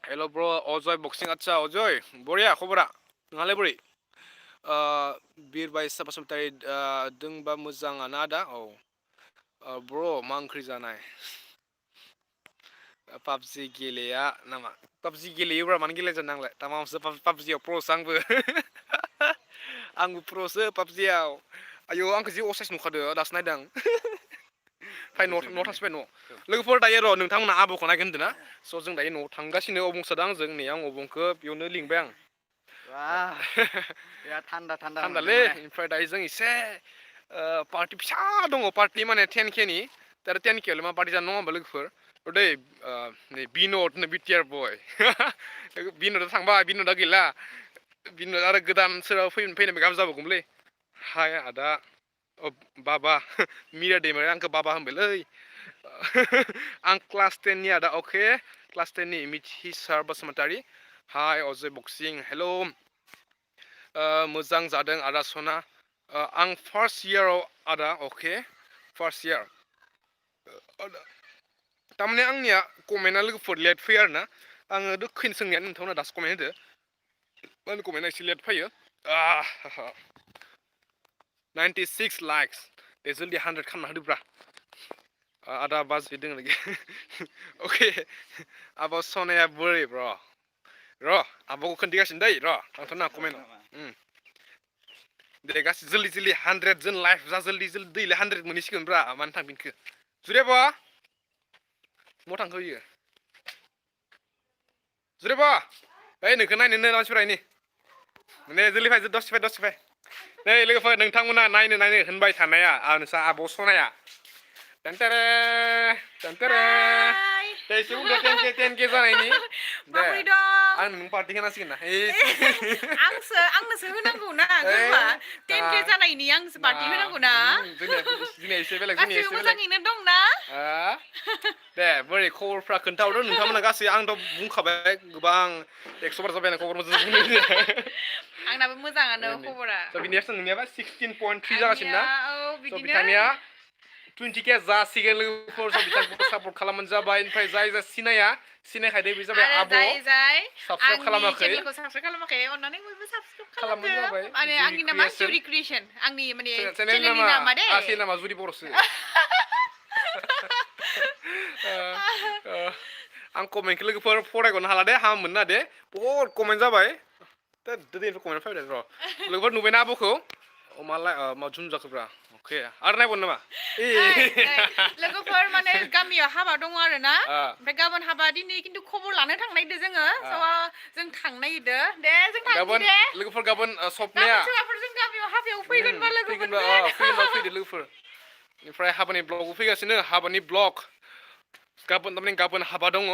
हेल' ब्र अजय बक्सिं आदसा अजय बरिया खबरा नोंहालाय बोरै बिरबाय बसुमतारी दोंबा मोजाङानो आदा औ ब्र मा ओंख्रि जानाय पाबजि गेलेया नामा पाबजि गेलेयोब्रा मानो गेलेया जानो आंलाय तामामसो पाबजियाव प्र'सो आंबो प्र'सो पाबजियाव आयौ आंखौ जि असाइस नुखादो दासो नायदों फै न'आव थांसैबाय न'आव लोगोफोर दायो र' नोंथांमोना आब'खौ नायगोन होन्दों ना स' जों दायो न'आव थांगासिनो अबंसादों आंजों नै आं अबंखौ बेयावनो लिंबाय आं थान्दालै ओमफ्राय दायो जों एसे पार्टि फिसा दङ पार्टि माने 10K नि दा 10K आवलाय मा पार्टि जानो नङा होमबा लोगोफोर दै नै बिन'द बिटिआर बय बिन'दा थांबाय बिन'दा गैला बिन'द आरो गोदान सोरबा फैनाय गाहाम जाबावगौमोनलै हाय आदा बाबा मिरा दैमारिया आंखौ बाबा होनबायलै आं क्लास 10 नि आदा अके क्लास 10 नि मिथिसार बसुमतारी हाय अजय बक्सिं हेल' मोजां जादों आदा सना आं फार्स्ट इयाराव आदा अके फार्स्ट इयार थारमाने आंनिया कमेन्टआ लोगोफोर लेट फैयो आरोना आङो दोखैनो सोंनाया नोंथांमोना दासो कमेन्ट होदो मानो कमेन्टआ एसे लेट फैयो 96 लाइक्स दे जल्दि 100 खालामना होदोब्रा आदा बाजै दोङो लगे अके आब' सनाया बोरै र' आब'खौ खोन्थिगासिनो दै र' आंथ' ना कमेन्ट दे गासै जल्दि 100 जोन लाइफ जा जल्दि दैले 100 मोनहैसिगोन ब्रा मानो थांफिनखो जुरेबा मो थांखो इयो जुरेबा ओइ नोंखौ नायनोनो मानसिफोरा इनि माने जल्दि फै दसे फै नै लोगोफोर नोंथांमोना नायनो होनबाय थानाया नोंसा आब' सनाया टेनटेरे दे एसे बुंदो 10K जानायनि दे आं नों पार्टि होनांसिगोन ना आंनोसो होनांगौ ना गोरबा 10K जानायनि आंसो पार्टि होनांगौ ना जोंनिया एसे बेलेग गासिबो मोजाङैनो दंना दे बोरै खबरफ्रा खोन्थाहरदो नोंथांमोना गासै आंथ' बुंखाबाय गोबां 100 बार जाबाय आं खबर मोजां बुंनो आंनाबो मोजाङानो खबरा नोंनियाबा 16.3 जागासिनो ना स' बिदिनो बिथांनिया 20K जासिगोन लोगोफोर स' बिथांखौ सापर्ट खालामबानो जाबाय ओमफ्राय जाय सिनायखायदो बे जाबाय आब' साबस्क्राइब खालामाखै चेनेलखौ साबस्क्राइब खालामाखै अन्नानै बयबो साबस्क्राइब खालामबानो जाबाय माने आंनि नामा जुरि क्रिएसन आंनि माने चेनेलनि नामा दे नामा जुरि बर'सो आं कमेन्टखौ लोगोफोर फरायग'नो हाला दे हामा मोनना दे बहुद कमेन्ट जाबाय दिनैथ' कमेन्ट फैबाय र' लोगोफोर नुबायना आब'खौ मालाय मा जुम जाखोब्रा अके आरो नायबावनो नामा लोगोफोर माने गामियाव हाबा दङ आरो ना ओमफ्राय गाबोन हाबा दिनै खिन्थु खबर लानो थांनायदो जोङो जों थांनायदो दे जों थांनि दे लोगोफोर गाबोन सपनाया सोरबाफोर जों गामियाव हाबायाव फैगोनबा फैगोनबा फैदो लोगोफोर ओमफ्राय हाबानि ब्लगबो फैगासिनो हाबानि ब्लग गाबोन हाबा दङ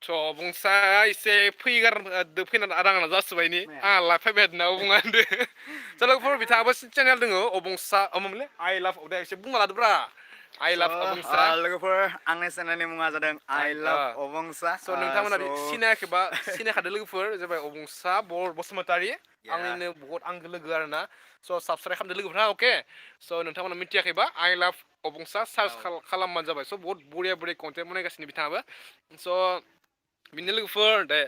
थ' बुंसा एसे फैनानै आरांना जासोबायनि आंहा फैबाय होनना बुङा होनदो लोगोफोर बिथाङाबो चेनेल दङ अबंसा मामोनलै आइ लाभ दे एसे बुंना लादोब्रा आइ लाभ अबंसा लोगोफोर आंनि चेनेलनि मुङा जादों आइ लाभ अबंसा स' नोंथांमोना सिनायाखैबा सिनायखादो लोगोफोर जाबाय अबंसा बसुमतारी आंनिनो बहुत आंगो लोगो आरोना स' साबस्क्राइब खालामदो लोगोफोरा अके स' नोंथांमोना मिथियाखैबा आइ लाभ अबंसा सार्च खालामबानो जाबाय स' बहुत बरिया कन्टेन्ट बनायगासिनो बिथाङाबो स' बिनो लोगोफोर दे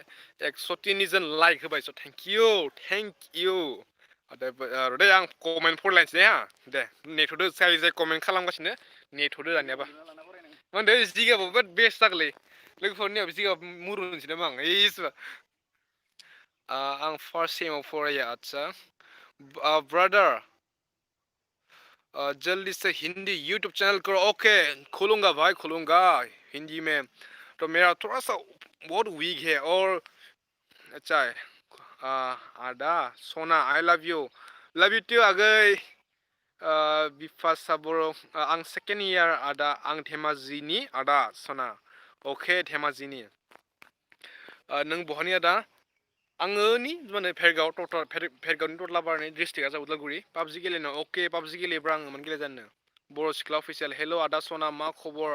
103 जोन लाइक होबाय स' थेंक इउ दे आं कमेन्ट फरायलायनोसै दे नेथ'दो जाय कमेन्ट खालामगासिनो नेथ'दो दानियाबा मा होनदो जिगाबाबो बेस्ट जागोनलै लोगोफोरनियाव जिगाब मुरुनोसै नामा आं फार्स्ट सेमाव फरायो आदसा ब्रादार जल्दी से हिंदी यूट्यूब चैनल करो ओके खोलूंगा भाई खोलूंगा हिंदी में तो मेरा थोड़ा सा बहुत वीक है और अच्छा है आदा सोना आई लव यू टू आगै बिफासा बर' आं सेकेन्ड इयार आदा आं धेमाजिनि आदा सना अके धेमाजिनि नों बहानि आदा आङो माने भेरगावनि टटलाबारनि डिस्ट्रिक्टआ जाबाय उदालगुरि पाबजि गेलेनो अके पाबजि गेलेब्रा आङो मोन गेलेजानो बर' सिख्ला अफिसियेल हेल' आदा सना मा खबर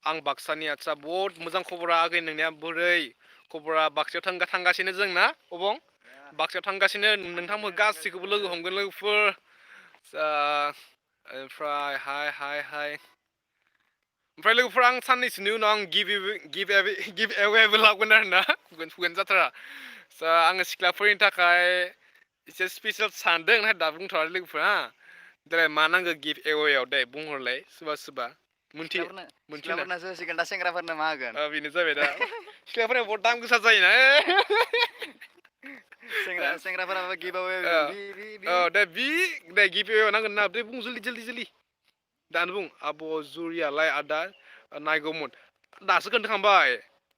आं बाक्सानि आदसा बहुत मोजां खबरा आगै नोंनिया बोरै खबरा बाक्सायाव थांगासिनो जोंना अबं बाक्सायाव थांगासिनो नोंथांमोन गासैखौबो लोगो हमगोन लोगोफोर ओमफ्राय हाय ओमफ्राय लोगोफोर आं साननैसोनि उनाव आं गिभ एवेबो लागोन आरोना फुगोन जाथारा आङो सिख्लाफोरनि थाखाय एसे स्पेसियेल सानदों नाथाय दा बुंथ'वाखै लोगोफोर देलाय मा नांगौ गिभ एवेआव दे बुंहरलाय सोरबा सिख्लाफोरनोसो होसिगोन दा सेंग्राफोरनो मा होगोन बेनो जाबाय दा सिख्लाफोरा बहुत दाम गोसा जायोना सेंग्राफोराबो गिभ एवे दे गिभ एवे नांगोन ना दे बुं जल्दि दानो बुं आब' जुरियालाय आदा नायगौमोन दासो खोन्थाखांबाय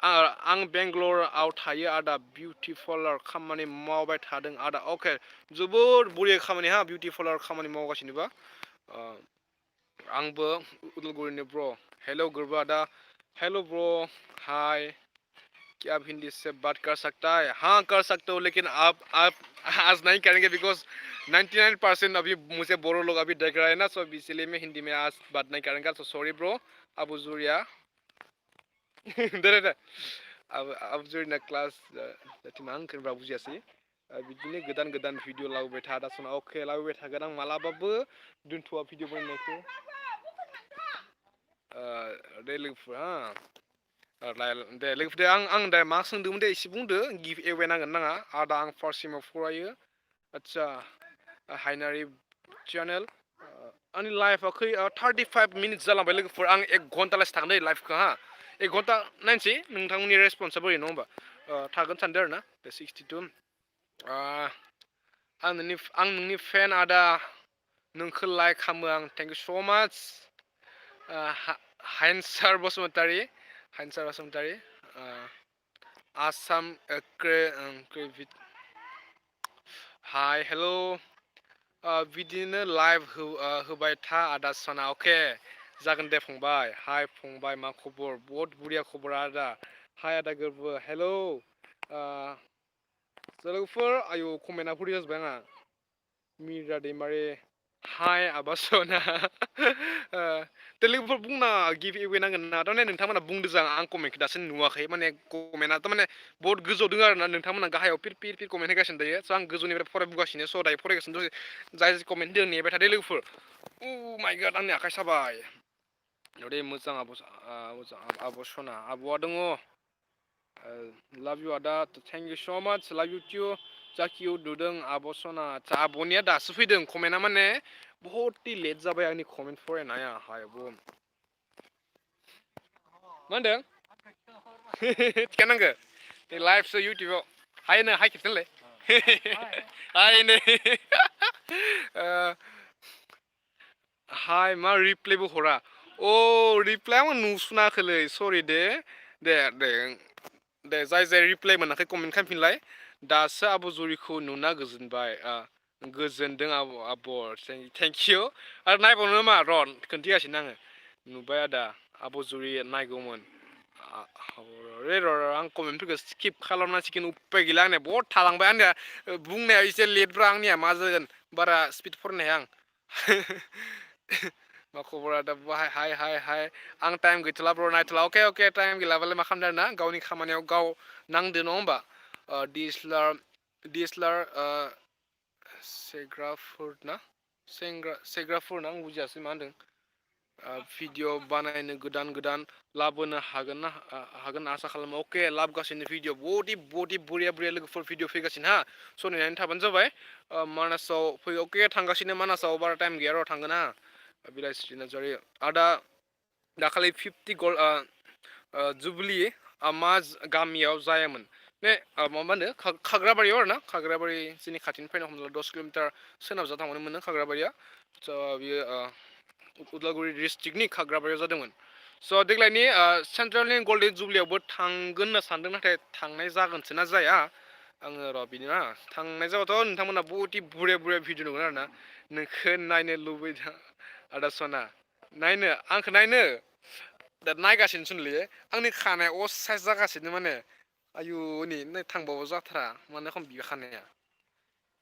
आं बेंगलराव थायो आदा बिउटि पार्लार खामानि मावबाय थादों आदा अके जोबोद बरिया खामानि बिउटि पार्लार खामानि मावगासिनोबा आंबो उदालगुरिनि ब्र हेल' गुरबा आदा हेल' ब्र हाय क्या आप हिंदी से बात कर सकता है हाँ कर सकते हो लेकिन आप आज नहीं करेंगे बिकॉज 99% अभी मुझे बोरो लोग अभी देख रहे हैं ना सो इसलिए मैं हिंदी में आज बात नहीं करेंगे सो सॉरी ब्रो अबु जुरिया दे अबु जुरिया क्लास मा होनखोब्रा बुजियासै बिदिनो गोदान भिडिअ लाबोबाय था दा सना अके लाबोबाय थागोन आं मालाबाबो दोनथ'वा भिडिअ बानायनायखौ दे लोगोफोर दे लोगोफोर आं दा मा सोंदोंमोन दे एसे बुंदो गिभ एवे नांगोन नाङा आदा आं फार्स्ट सेमाव फरायो आदसा हाइनारि चेनेल आंनि लाइफआ 35 मिनिट्स जालांबाय लोगोफोर आं 1 घन्टालासो थागोन दै लाइफखौ हा 1 घन्टा नायनोसै नोंथांमोननि रेसपन्सा बोरै नङा होमबा थागोन सानदों आरो ना दे 62 आं नोंनि फेन आदा नोंखौ लाइक खालामो आं थेंक इउ स' माच हाइनसार बसुमतारी आसाम हाय हेल' बिदिनो लाइभ होबाय था आदा सना अके जागोन दे फंबाय हाय फंबाय मा खबर बहुत बुरिया खबर आदा हाय आदा गोरबो हेल' लोगोफोर आयु कमेन्टआ बुरिया जाजोब्बाय आंहा मिरा दैमारि हाय आबा सना दा लोगोफोर बुंना गिभ एवे नांगोन ना थारमाने नोंथांमोना बुंदों आं कमेन्टखौ दासिम नुवाखै माने कमेन्टआ थारमाने बहुत गोजौ दङ आरो ना नोंथांमोना गाहायाव फिर कमेन्ट होगासिनो दायो स' आं गोजौनिफ्राय फरायबोगासिनो स' दायो फरायगासिनो दसे जाय कमेन्ट होदों नेबाय थादो लोगोफोर माइ गड आंनि आखाइ साबाय दे मोजां आब' सना आब'आ दङ लाभ इउ आदा थेंक इउ स' माच लाभ इउ टु जाखिउ नुदों आब' सना आदसा आब'निया दासो फैदों कमेन्टआ माने बहुत लेट जाबाय आंनि कमेन्ट फरायनाया हाय आब' मा होनदों थिखानांगो दे लाइभसो इउटुबाव हाय नो हाय खेबसेनलाय हाय नै हाय मा रिप्लायबो हरा रिप्लाय आं नुसनाखैलै सरि दे जाय रिप्लाय मोनाखै कमेन्ट खालामफिनलाय दासो आब' जुरिखौ नुना गोजोनबाय गोजोनदों आब' थेंक इउ आरो नायबावनो मा र' खोन्थिगासिनो आङो नुबाय आदा आब' जुरि नायगौमोन आं कमेन्टफोरखौ स्किप खालामनांसिगोन उपाय गैला आंनिया बहुत थालांबाय आंनिया बुंनाया एसे लेटब्रा आंनिया मा जागोन बारा स्पिड फरायनो हाया आं मा खबर आदा हाय आं टाइम गैथ'ला ब्र नायथ'ला अके टाइम गैलाबालाय मा खालामदों आरोना गावनि खामानियाव गाव नांदो नङा होमबा डिएसएलआर सेग्राफोर ना आं बुजियासै मा होनदों भिडिअ बानायनो गोदान लाबोनो हागोन आसा खालामो अके लाबोगासिनो भिडिअ बडि बुरिया लोगोफोर भिडिअ फैगासिनो हा स' नेनानै थाबानो जाबाय मानासाव फै अके थांगासिनो मानासाव बारा टाइम गैया र' थांगोन हा बिलाइस्रि नार्जारि आदा दाखालि 50 गल जुबलि मा गामियाव जायामोन ने मा होनो खाग्राबारियाव आरो ना खाग्राबारि जोंनि खाथिनिफ्रायनो हमना 10 किल'मिटार सोनाबजा थांबानो मोनो खाग्राबारिया स' बियो उदालगुरि डिस्ट्रिक्टनि खाग्राबारियाव जादोंमोन स' देग्लायनि सेन्ट्रेलनि गल्डेन जुबलियावबो थांगोन होनना सानदों नाथाय थांनाय जागोनसो ना जाया आङो र' बिनो ना थांनाय जाबाथ' नोंथांमोना बहुद बुरिया भिडिअ नुगोन आरो ना नोंखौ नायनो लुबैदों आदा सना आंखौ नायनो दा नायगासिनोसोनलै आंनि खानाया असाइस जागासिनो माने आयु नै थांबाबो जाथारा मानो खम बियो खानाया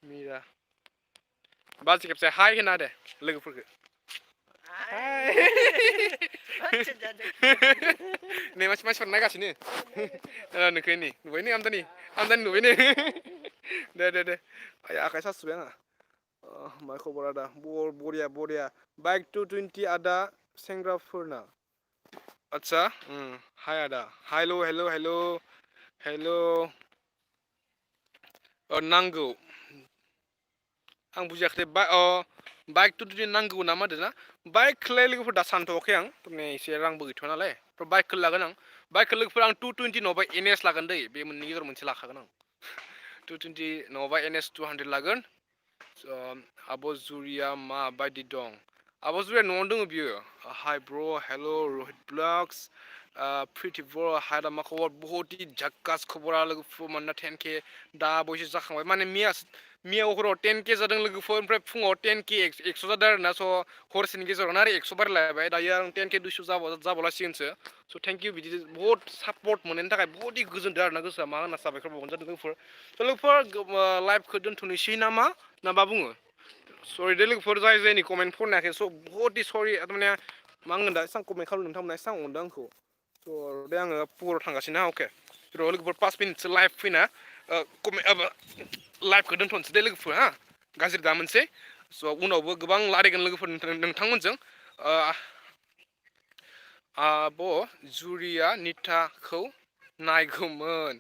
मिरा बाजै खेबसे हाय होना दे लोगोफोरखौ नै मानसिफोर नायगासिनो नोंखौ नै नुबाय नै आमदानि नुबाय नै दे आखाइ सासुबाय आंहा मा खबर आदा बरिया बाइक 220 आदा सेंग्राफोरना आदसा हाय आदा हेल' नांगौ आं बुजियाखै बाइक 220 नांगौ ना मा होनदों ना बाइकखौलाय लोगोफोर दा सानथ'वाखै आं थारमाने एसे रांबो गैथ'वा नालाय बाइकखौ लागोन आं बाइकखौ लोगोफोर आं 220 नङाबा NS लागोन दै बे मोननै गेजेराव मोनसे लाखागोन आं 220 नङाबा NS 200 लागोन आब' जुरिया माबायदि दं आब' जुरिया न'आवनो दङ बियो हाय ब्र' हेल' रहित ब्लग्स प्रिति ब्र' हाय दा मा खबर बहुत झक्कास खबरा लोगोफोर मानोना 10K दा बयसो जाखांबाय माने मियाव हराव 10K जादों लोगोफोर ओमफ्राय फुङाव 10K 100 जादों आरो ना स' हरसेनि गेजेरावनो आरो 100 बारायलायबाय दायो आं 10K 200 जाबावलासिगोनसो स' थेंक इउ बिदि बहुत सापर्ट मोननायनि थाखाय बहुत गोजोनदों आरो ना गोसोआ मा होनना साबायखर बावनाय जादों लोगोफोर स' लोगोफोर लाइभखौ दोनथ'नोसै नामा ना मा बुङो सरि दे लोगोफोर जायनि कमेन्ट फरायाखै स' बहुत सरि थारमाने मा होनगोन दा एसां कमेन्ट खालामनो नोंथांमोना एसां अनदों आंखौ स' दे आङो पुराव थांगासिनो अके र' लोगोफोर 5 मिनिटसो लाइभ फैना लाइभखौ दोनथ'नोसै दे लोगोफोर हा गाज्रि दा मोनसै स' उनावबो गोबां रायलायगोन लोगोफोर नोंथांमोनजों आब' जुरिया निताखौ नायगौमोन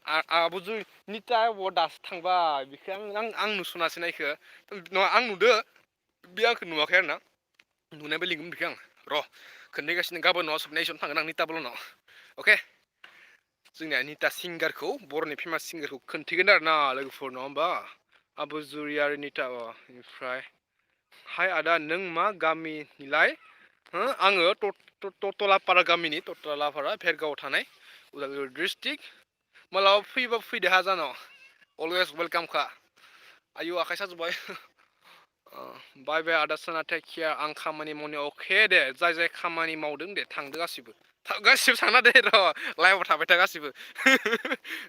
आब' जुरि निता आब' दासो थांबाय बेखौ आं नुसनासै नायखो नङा आं नुदो बे आंखौ नुवाखै आरोना नुनाय बायदि लिंगोन बेखौ आं र' खोन्थागासिनो गाबोन न'आव सबनायसन थांगोन आं निता ब्लनाव अके जोंनिया निता सिंगारखौ बर'नि फेमास सिंगारखौ खोन्थिगोन आरो ना लोगोफोर नङा होमबा आब' जुरि आरो निता ओमफ्राय हाय आदा नों मा गामिनिलाय हो आङो टलापारा गामिनि टलापारा भेरगावआव थानाय उदालगुरि डिस्ट्रिक्ट मालाबा फैबा फैदो हा जानाव अलवेज वेलकाम खा आयु आखाइ साजोब्बाय बाय बाय आदा सना टेक केयार आं खामानि मावनो अके दे जाय जाय खामानि मावदों दे थांदो गासिबो गासिबो थांना दे र' लाइभआव थाबाय था गासिबो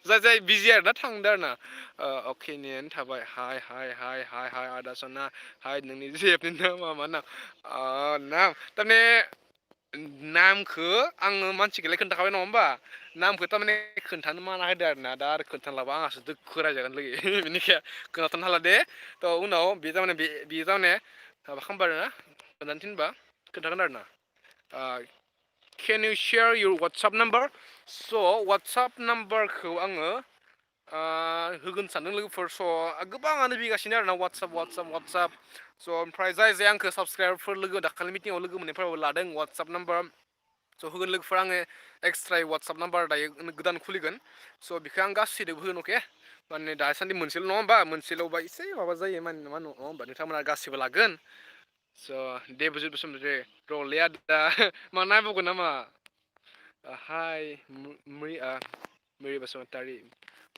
जाय जाय बिजि आरोना थांदो आरोना अके नेनानै थाबाय हाय हाय हाय हाय हाय आदा सना हाय नोंनि जेबनि नामा मा नाम नाम थारमाने नामखौ आङो मानसिखौलाय खोन्थाखाबाय नङा होमबा नामखौ थारमाने खोन्थानो माना होदो आरोना दा आरो खोन्थालाबा आंहासो दोखो रायजागोन लोगो बेनिखाय खोन्थाथ'नो हाला दे थ' उनाव बे थारमाने माबा खालामबा आरोना खोन्थानो थिनबा खोन्थागोन आरोना can you share your WhatsApp number स' WhatsApp नाम्बारखौ आङो होगोन सानदों लोगोफोर स' गोबाङानो बिगासिनो आरोना WhatsApp स' ओमफ्राय जाय आंखौ साबसक्राइबारफोर लोगो दाखालि मिटिङाव लोगो मोननायफोराबो लादों WhatsApp नाम्बार स' होगोन लोगोफोर आङो एक्सट्रायै WhatsApp नाम्बार दायो गोदान खुलिगोन स' बेखौ आं गासैनोबो होगोन अके माने दासान्दि मोनसेल' नङा होमबा मोनसेल'बा एसे माबा जायो माने नङा होमबा नोंथांमोना गासिबो लागोन स' दे बुजि बसुमतारी र'लै आदा मा नायबावगोन नामा हाय मिरि बसुमतारी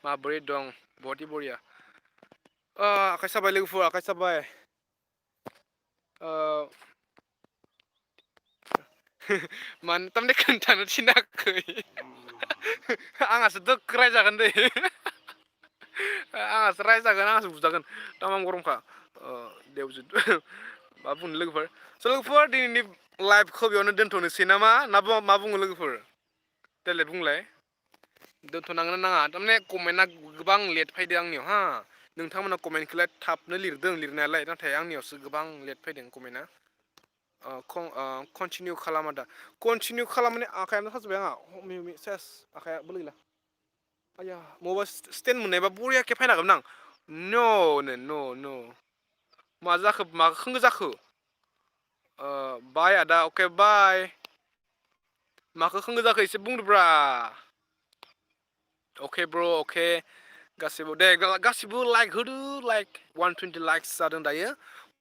माबोरै दं बहत बरिया आखाइ साबाय लोगोफोर आखाइ साबाय मानो थारमाने खोन्थानो थिनाखै आंहासो दोखो रायजागोन दै आंहासो रायजागोन आंहासो बुजागोन तामाम गरमखा मा बुंनो लोगोफोर स' लोगोफोर दिनैनि लाइभखौ बेयावनो दोनथ'नोसै नामा मा बुङो लोगोफोर देलाय बुंलाय दोनथ'नांगोन नाङा थारमाने कमेन्टआ गोबां लेट फैदों आंनियाव हा नोंथांमोना कमेन्टखौलाय थाबनो लिरदों लिरनायालाय नाथाय आंनियावसो गोबां लेट फैदों कमेन्टआ कन्टिनिउ खालाम आदा कन्टिनिउ खालामनानै आखायानो साजोब्बाय आंहा सेस आखाया बोलो गैला आया मबा स्टेन्ड मोननायबा बरियाके फायनो हागौमोन आं न' मा जाखो माखौ खंगो जाखो बाय आदा अके बाय माखौ खंगो जाखो एसे बुंदोब्रा अके ब्र' अके गासिबो दे गासिबो लाइक होदो लाइक 120 लाइक्स जादों दायो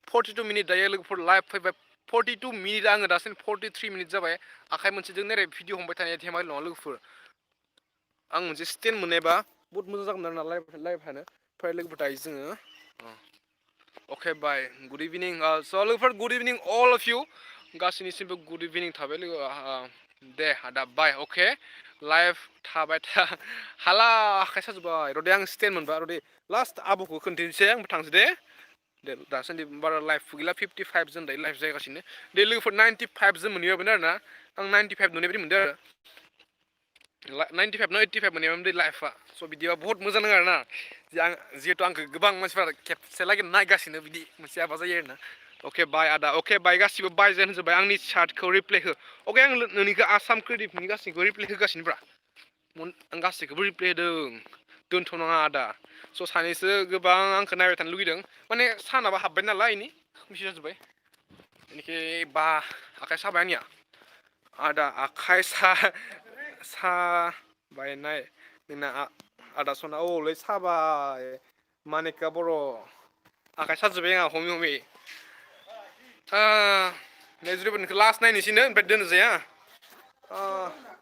42 मिनिट दायो लोगोफोर लाइभ फैबाय 42 मिनिट आङो दासिम 43 मिनिट जाबाय आखाइ मोनसेजों नेरै भिडिअ हमबाय थानाया धेमालि नङा लोगोफोर आं मोनसे स्टेन्ड मोननायबा बहुत मोजां जागौमोन आरोना लाइभआनो ओमफ्राय लोगोफोर दायो जोङो अके बाय गुड इभिनिं स' लोगोफोर good evening all of you गासैनिसिमबो गुड इभिनिं थाबाय लोगो दे आदा बाय अके लाइभ थाबाय था हाला आखाइ साजोब्बाय रदे आं स्टेन्ड मोनबा रदे लास्ट आब'खौ खोन्थानोसै आंबो थांसै दे दासान्दि बारा लाइभ गैला 55 जों दायो लाइभ जागासिनो दे लोगोफोर 95 जों मोनहैबायमोन आरोना आं 95 नुनाय बायदि मोनदों आरो 95 ना 85 मोनहैबायमोन दै लाइभआ स' बिदिबा बहुत मोजां नङा आरोना जिहेतु आंखौ गोबां मानसिफोरा खेबसे लागै नायगासिनो बिदि मोनसे माबा जायो आरोना अके बाय आदा अके बाय गासिबो बाय जेन होजोब्बाय आंनि चार्टखौ रिप्लाय हो अके आं नोंनिखौ आसाम क्रेडिटनि गासैखौ रिप्लाय होगासिनोब्रा आं गासैखौबो रिप्लाय होदों दोनथ'नाङा आदा स' सानैसो गोबां आंखौ नायबाय थानो लुगैदों माने सानाबो हाबबाय नालाय इनि खोमसि जाजोब्बाय बेनिखाय बा आखाइ साबाय आंनिया आदा आखाइ साबायनाय नोंना आदा सना औलै साबाय मानिका बर' आखाइ साजोब्बाय आंहा हमै हमै नेक्स्ट रिपर्टखौ लास्ट नायनोसैनो ओमफ्राय दोननोसै हा